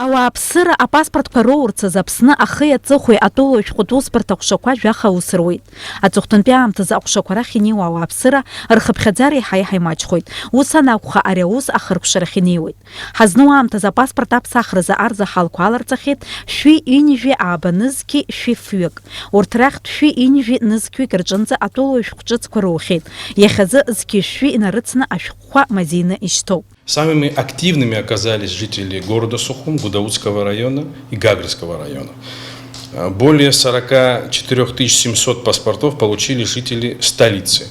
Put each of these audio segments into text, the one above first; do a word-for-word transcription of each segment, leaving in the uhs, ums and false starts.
Ауааԥсыра апаспортқәа роурц азы Аԥсны ахи аҵыхәеи атәылоу ашәҟәытә усбарҭа ҟәшақәа жәаха аус руеит. Аҵыхәтәантәи аамҭазы аҟәшақәа рахь инеиуа ауааԥсыра рхыԥхьаӡара еиҳа-еиҳа имаҷхоит. Ус анакәха, ари аус ахыркәшарахь инеиуеит. Ҳазну аамҭазы апаспорт аԥсахразы арзаҳалқәа аларҵахьеит шәи ҩынҩажәи ааба нызқьи шәи фҩык. Урҭ рахьтә шәи ҩынҩажәи нызқьҩык рҿынӡа атәылоу ашәҟәы ҿыцқәа роухьеит. Иахьазы зқьи шәи инарыцны ашәҟәқәа мазеины ишьҭоуп. Самыми активными оказались жители города Сухум, Гудаутского района и Гагрского района. А, более сорока четырёх тысяч семьсот паспортов получили жители столицы.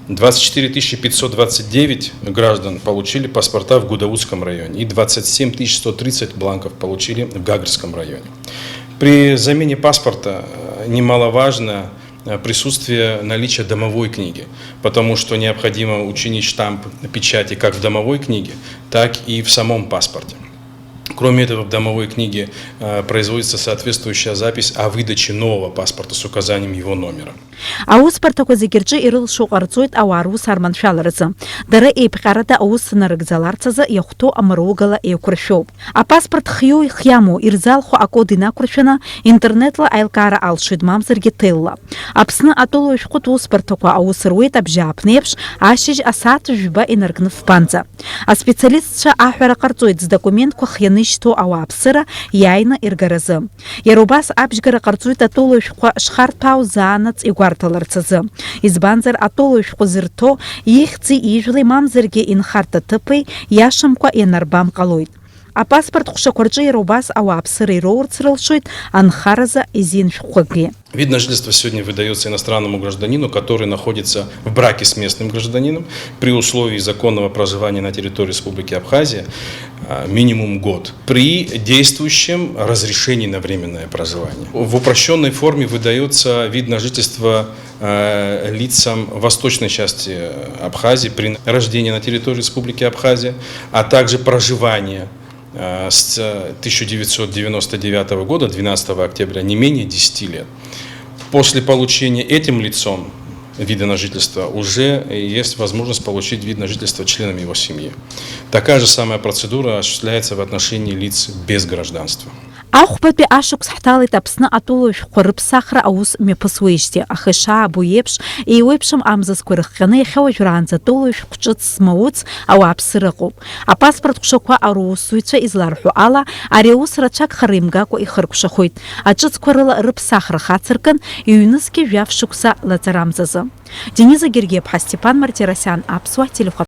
Двадцать четыре тысячи пятьсот двадцать девять граждан получили паспорта в Гудаутском районе и двадцать семь тысяч сто тридцать бланков получили в Гагрском районе. При замене паспорта, э, немаловажно, э, присутствие, наличие домовой книги, потому что необходимо учинить штамп печати как в домовой книге, так и в самом паспорте. Кроме этого, в домовой книге, э, производится соответствующая запись о выдаче нового паспорта с указанием его номера. Аусбарҭақәа зегьы рҿы ирылшо ҟарҵоит ауаа рус арманшәаларазы. Дара еиԥҟьарада аус нарыгӡаларц азы иахәҭоу амаругала еиқәыршәоуп. Апаспорт хиоу ихиамоу ирзалхо акод инақәыршәаны, интернетла аилкаара алшоит, мамзаргьы ҭелла. Аԥсны атәылоу ашәҟәытә усбарҭақәа аус руеит абжьааԥнеиԥш, ашьыжь асааҭ жәба инаркны фбанӡа. Аспециалистцәа аҳәара ҟарҵоит здокументқәа хианы ишьҭоу ауааԥсыра иааины иргаразы. Иара убас абжьгара ҟарҵоит атәылоу ашәҟәқәа шхарҭәаау заанаҵ игәарҭаларц азы. Избанзар, атәылоу ашәҟәы зырҭо, ихьӡи ижәлеи мамзаргьы инхарҭа ҭыԥи иашамкәа ианарбам ҟалоит. Апаспорт ҟәшақәа рҿы иара убас ауааԥсыра ироурц рылшоит анхаразы изин шәҟәқәакгьы. Вид на жительство сегодня выдаётся иностранному гражданину, который находится в браке с местным гражданином при условии законного проживания на территории Республики Абхазия, а, минимум год, при действующем разрешении на временное проживание. В упрощённой форме выдаётся вид на жительство, э, лицам восточной части Абхазии при рождении на территории Республики Абхазия, а также проживание э, с тысяча девятьсот девяносто девятого года, двенадцатого октября, не менее десяти лет. После получения этим лицом вида на жительство уже есть возможность получить вид на жительство членам его семьи. Такая же самая процедура осуществляется в отношении лиц без гражданства. Ахәбатәи ашықәс ҳҭалеит Аԥсны атәылоу ашәҟәқәа рыԥсахра аус мҩаԥысуеижьҭеи, аха ишаабо еиԥш, еиуеиԥшым амзызқәа ирыхҟьаны иахьа уажәраанӡа атәылоу ашәҟәы ҿыц змауц ауааԥсыра ыҟоуп. Апаспорт ҟәшақәа аусзуҩцәа изларҳәо ала, ари аус рацәак хара имгакәа ихыркәшахоит. Аҿыцқәа рыла рыԥсахра хацыркын, ҩнызқьи жәаф шықәса лаҵарамзазы. Дениза Гергиаԥҳа, Степан Мартиросиан, Аԥсуа телехәаԥ.